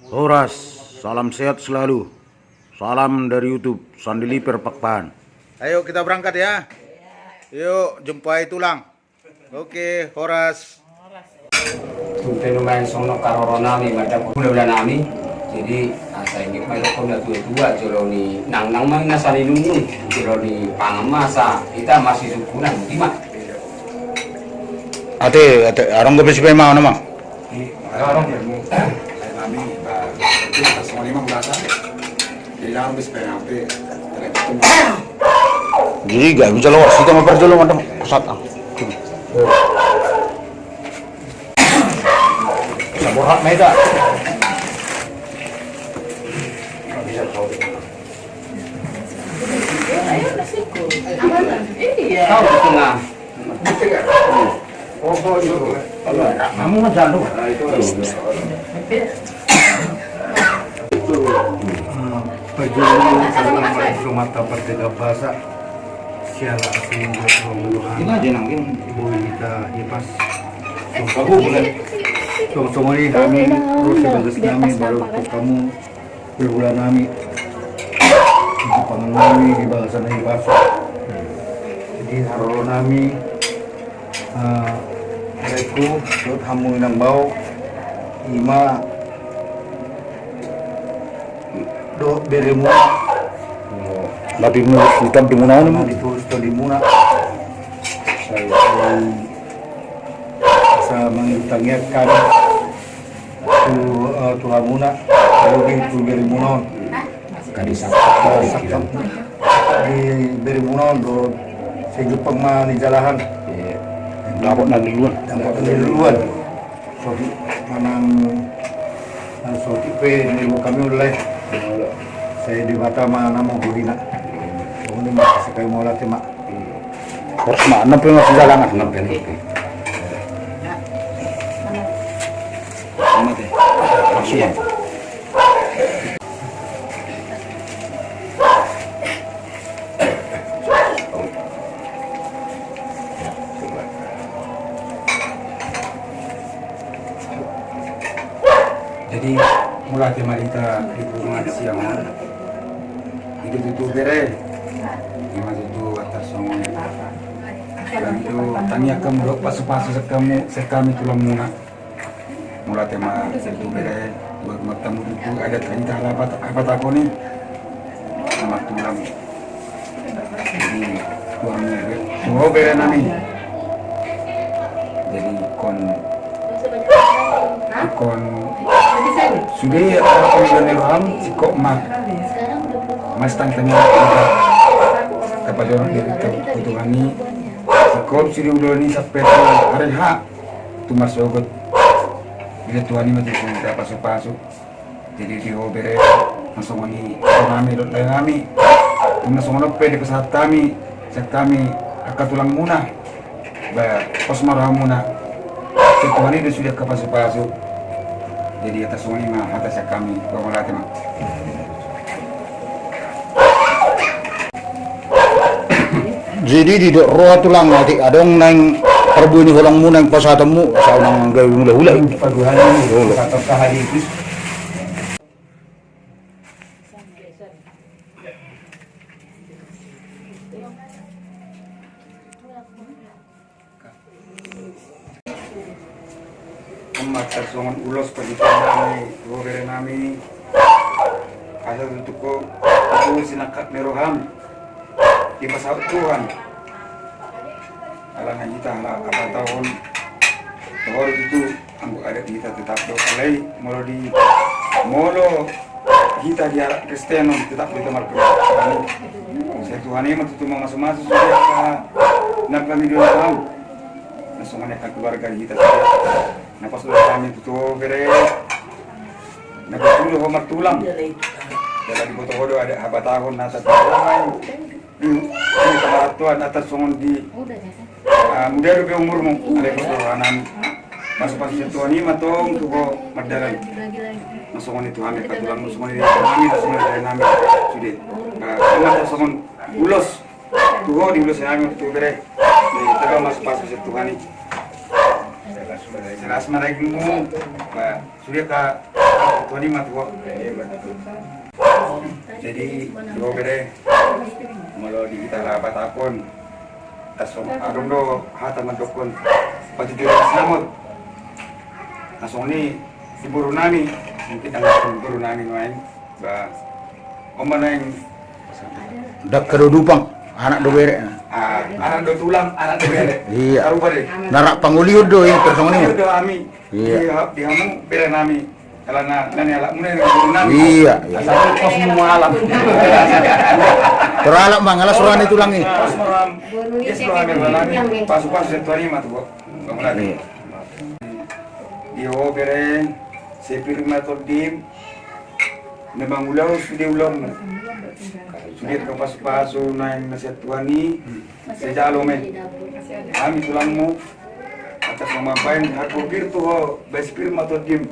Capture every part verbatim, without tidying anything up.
Horas, salam sehat selalu. Salam dari YouTube, Sandiliper Pakpahan. Ayo, kita berangkat ya. Yuk, jumpai tulang. Oke, horas. Tuntu nuaeng songon on haroro nami, mardongan hulahula nami. Jadi, asa ingot ma i dohot na tua-tua, jolo ni nangnang ma na saninungnung, jolo ni pangan ma asa hita masisungkunan, ima. Ate, ate, adong dope sipaima nama. Adong. Jadi, gak bisa lolos, kita mau parjolo, madam. Pusat, ah. Bisa borak, Meda. Bisa, iya. Tahu di tengah. Kamu mah jalu. Pajulu karena mereka mata pardega basa. Siala asing buat orang dulu. Ini aja nang ini. Boy kita ipas. Tong songon i hami, terus sebagai nami baru kamu. Hulahula nami, di pangan nami, di bagasan na i pasu. Jadi haroro nami, eh, reku, dohot hamu inang bao, ima, dohot beremuna. Tapi mu, hitam di muna on. Di tu, di muna. Sai, sai, asa mangitangiakan. Tu, eh, tu hamuna, tu, tu berimuna on. Kadi saksam. Saksam. Di berimuna on do, sai jumpang ma nijalahan. Iya. Dapot na di luar. Dapot na di luar. Sotik manang, eh, sotik pe ni kami ulai. Sai Debata ma na manggohi na. Songon i ma, sai kami mauliate ma. Horas ma, nang pe ma sijalangan. Nang pe, nang pe. Mate. Langsung. Jadi, mauliate ma di hita di hubungan siang on. Di tutu bere, ima tutu atar songon. Tangiangkon do pasu-pasu sian hami, sian hami tulangmuna. Mauliate ma sian tutu bere, buat martamu tutu adat hita ala hapatahon i. Selamat tulang. Jadi, tulang ni, tulang bere nami. Jadi, ingkon, ingkon sude, apa yang dilakukan Ilham, singkop ma. Mas tang tanya kita. Kepada orang dari kebutuhan ini. Singkop sude ulaon i sampe tu hari H. Tu marsogot. Bila Tuhan i ma tu pasu-pasu. Jadi di ho bere, na songon i, songon nami, dohot lae nami. Tung na songon on pe dipasahat hami, sian hami, angka tulangmuna. Ba, pos ma rohamuna. Sian Tuhan i do sude angka pasu-pasu. Jadi atas songon i ma hata sian hami, ba mauliate ma. Jadi didok roha tulang, atik adong naeng parbue ni holongmu naeng pasahatonmu, asa unang gabe hulahula. Paduahan ni, pasahaton sahali i. Amat tarsongon ulos pajumpa nami, tu ho bere nami. Asa tutu ho, tutu sinangkap ni roham. Dipasaut Tuhan. Alana hita ala hapatahon. Toho do tutu, anggo adat hita tetap do alai, molo di, molo hita di adat Kristen on tetap do hita marpedoman. Sai Tuhan i ma tutu mamasu-masu sude angka na pangidoan. Na songon i angka keluarga hita sude. Na pos do hami tutu bere. Na betul ho martulang. Jala diboto ho do adat hapatahon na tatuaon. Di, di pamarattuan atas songon di, ah, muda dope umurmu, alai pos do roha nami. Pasu-pasu sian Tuhan i ma tong tu ho mardalan. Na songon i tu hami angka tulangmu, songon i di hami, na songon i di nami. Sude. Ah, ima tarsongon ulos. Tu ho di ulos nami tu ho bere. Jadi, taba ma pasu-pasu sian Tuhan i. Jelas ma dagingmu. Ba, sude angka Toni ma tu ho. Jadi, di ho bere, molo di hita halak Batak on, adong do hata mandokkon, patujuran sinamot. Na songon i di boru nami, mungkin dang di boru nami nuaeng. Ba, on ma naeng. Dangka do dupang, anak do bere. Ah, anak do tulang, anak do bere. Iya. Tarupa de. Na rap pangolihon do i, tarsongon i. Pangolihon do hami. Iya. Di ha-, di hamu bere nami. Alana, na nialap muna i boru nami. Iya, iya. Asal pos mu alam. Teralap ma, las roha ni tulang i. Pos mu alam. Yes, roha ni tulang i. Pasu-pasu setuari ma tu ho. Iya. Di ho bere, sai pir ma tondim. Na mangulahon sude ulaonmu. Sude angka pasu-pasu naeng na sian Tuhan i, sai jalo ma i. Hami tulangmu, atas nama baen harbur pir tu ho, baen pir ma tondim.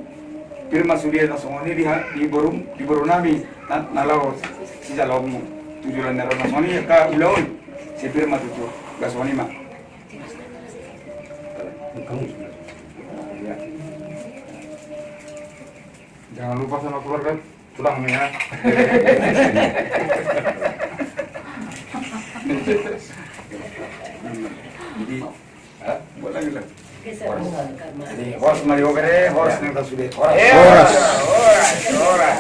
Pir ma sude na songon i di ha-, di borum, di boru nami, na, na laho sijaloonmu. Tu joloan ni ari on na songon i angka ulaon, sai pir ma tutu. Ba songon i ma. Jangan lupa sama keluarga tulangmu ya. Jadi, hah? Buat lagi lah. Jadi, horas ma di ho bere, horas naeng tahu sude. Horas. Horas. Horas. Horas.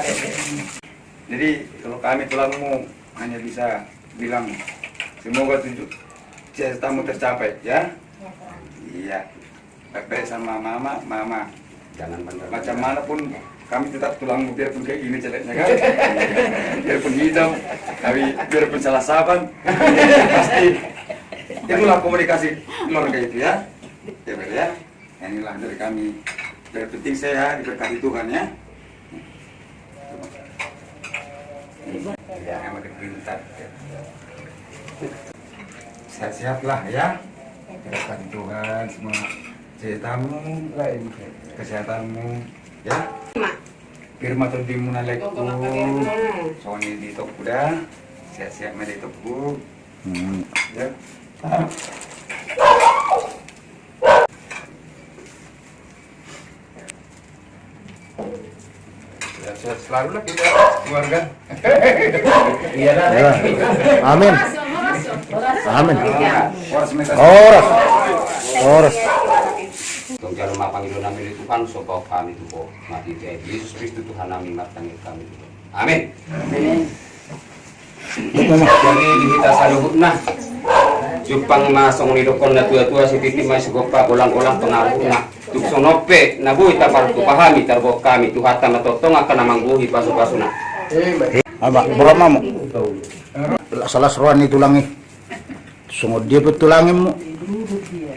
Jadi, kalau kami tulangmu hanya bisa bilang, semoga tuju-, cita-citamu tercapai, ya? Iya. Baik-baik sama mama, mama. Jangan bandel. Macam mana pun kami tetap tulangmu, biarpun kayak gini jeleknya kan. Biarpun hitam, tapi biarpun salah saban, pasti itulah komunikasi keluarga itu ya. Ya, Bang, ya. Inilah dari kami. Yang penting sehat, diberkati Tuhan ya. Ya, makin pintar. Sehat-sehatlah ya. Diberkati Tuhan semua. Ceritamu, kesehatanmu, ya. Pir ma tondimuna, lekku. Songon i di toku da. Sehat-sehat ma di toku. Hmm. Ya. Sehat-sehat selalu lah kita, keluarga. Iya lah. Ya. Amin. Amin. Horas. Horas. Tong jalo ma pangidoannami di Tuhan, so paoh hami tu ho. Marhite Yesus Kristus Tuhan nami, martangiang hami tu ho. Amin. Amin. Jadi di hita saluhutna, jumpang ma songon didokkon na tua-tua, sititi ma sigompa, olang-olang pangarahutna. Tung songon on pe na boi tapartupa hami, tarboan hami tu hata na tongtong angka na manggohi pasu-pasuna. Ama, boru mamu. Las-las roha ni tulang i. Songon dia pe tulanginmu.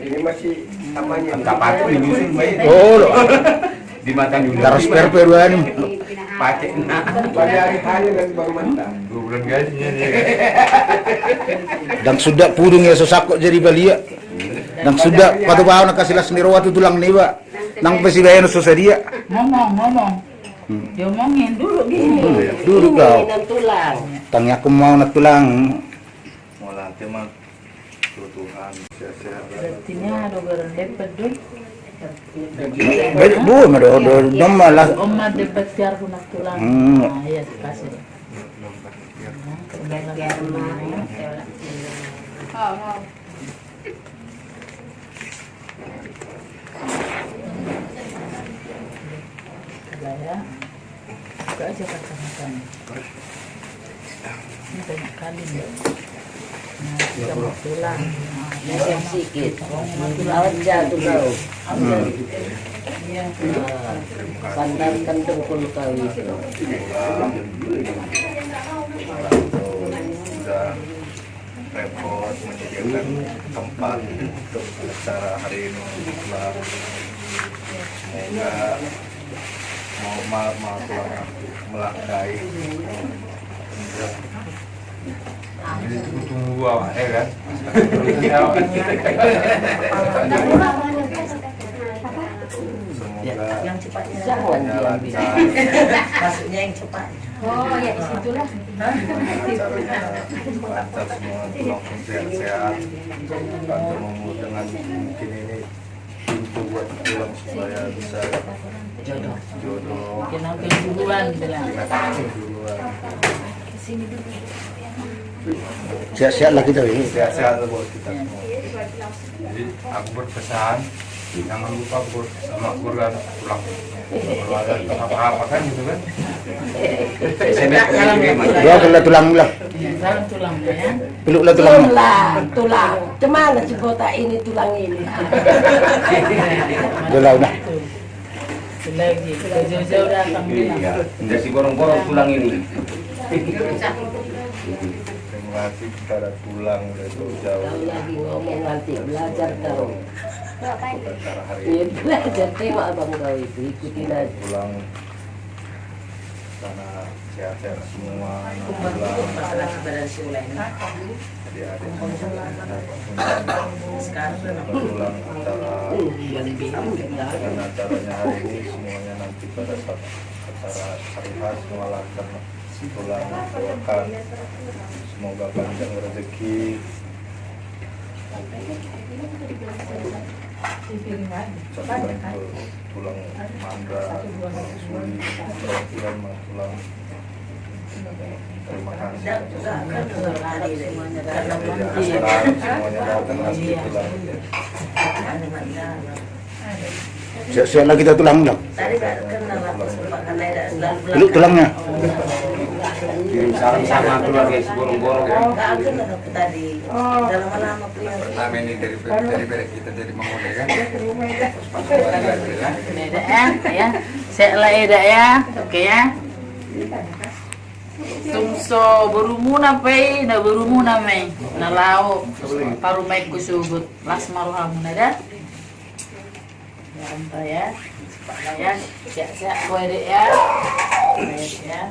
Ini masih namanya. Angka patik menyusun baik. Oh, lo. Di mata nyusun. Transfer pe dua ni. Patik na. Pada hari hanya dan baru mantap. Dua bulan gajinya dia. Dang suda pudung ia so sangkot jadi balia. Dang suda patupaon angka silas ni roha tu tulang niba. Nang pe sibaen so sadia. Ngomong, ngomong. Hmm. Diomongin dulu gini. Hmm, dulu kau. Ini nang tulang. Tangiangku ma nang tulang. Mauliate ma tu Tuhan, sehat-sehat. Berarti nia do garan depet do. Baik, bu, ma do, do, do, malah. Om ma depet tiar guna tulang. Hmm. Ah, iya, kasih. Gaya. Buka aja kacamata. Ini banyak kali nih. Nah, kita mau pulang. Nah, yang sikit. Awas jatuh kau. Iya. Nah, sandarkan dengkul kau itu. Repot menyediakan tempat untuk acara hari ini. Semoga mau ma-, mau melangkai. Jadi tunggu awak, ya kan? Semoga yang cepat. Maksudnya yang cepat. Oh, ya, di situlah. Lancar semua, tulang pun sehat-sehat. Bantu Momo dengan mungkin ini pintu buat pulang supaya bisa Jodoh. Jodoh. Kenal kesuruhan, bilang. Kenal kesuruhan. Sehat-sehatlah kita ini. Sehat-sehat buat kita semua. Jadi, aku berpesan, jangan lupa ber-, sama Quran pulang. Kalau ada apa-apa kan gitu kan. Doakanlah tulang, bilang. Iya, salam tulang, ya. Peluklah tulang. Tulang, tulang. Kemana si botak ini tulang ini? Udah lah, udah. Lagi, jauh-jauh datang, bilang. Iya, dari Sigorong-gorong tulang ini. Terima kasih kepada tulang dari jauh-jauh. Kau lagi ngomong nanti, belajar kau. Bukan cara hari ini. Iya, belajar, tengok abang kau itu, ikutin aja. Tulang sana sehat-sehat semua, anak tulang. Adik-adik, anak tulang, antara dengan acaranya hari ini, semuanya nanti pada saat acara hari H, semua akan tulang doakan. Semoga panjang rezeki. Sampai ke tulang Mandra, tulang Suli, tulang Tulang. Terima kasih. Iya, sekarang semuanya datang lagi tulang. Sehat-sehatlah kita tulang, bilang. Peluk tulangnya. Kirim salam sama keluarga Sigorong-gorong, ya. Pertama ini dari, dari bere kita jadi mangole, kan. Terus pas kembali lagi, kan. Ini ada, ya, ya. Sehatlah, ya, Dak, ya. Oke, ya. Tung so borumuna pe i, na borumuna ma i na laho parumaenku sogot, las ma rohamuna da. Ya, enta ya. Ya, sehat-sehat, boa, Dek, ya. Baik, ya.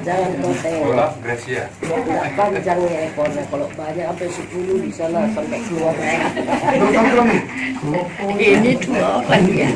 Jangan kau tengok. Gracia. Nggak panjang ya ekornya, kalau banyak sampai sepuluh di sana sampai keluar. Ini dua orang ya.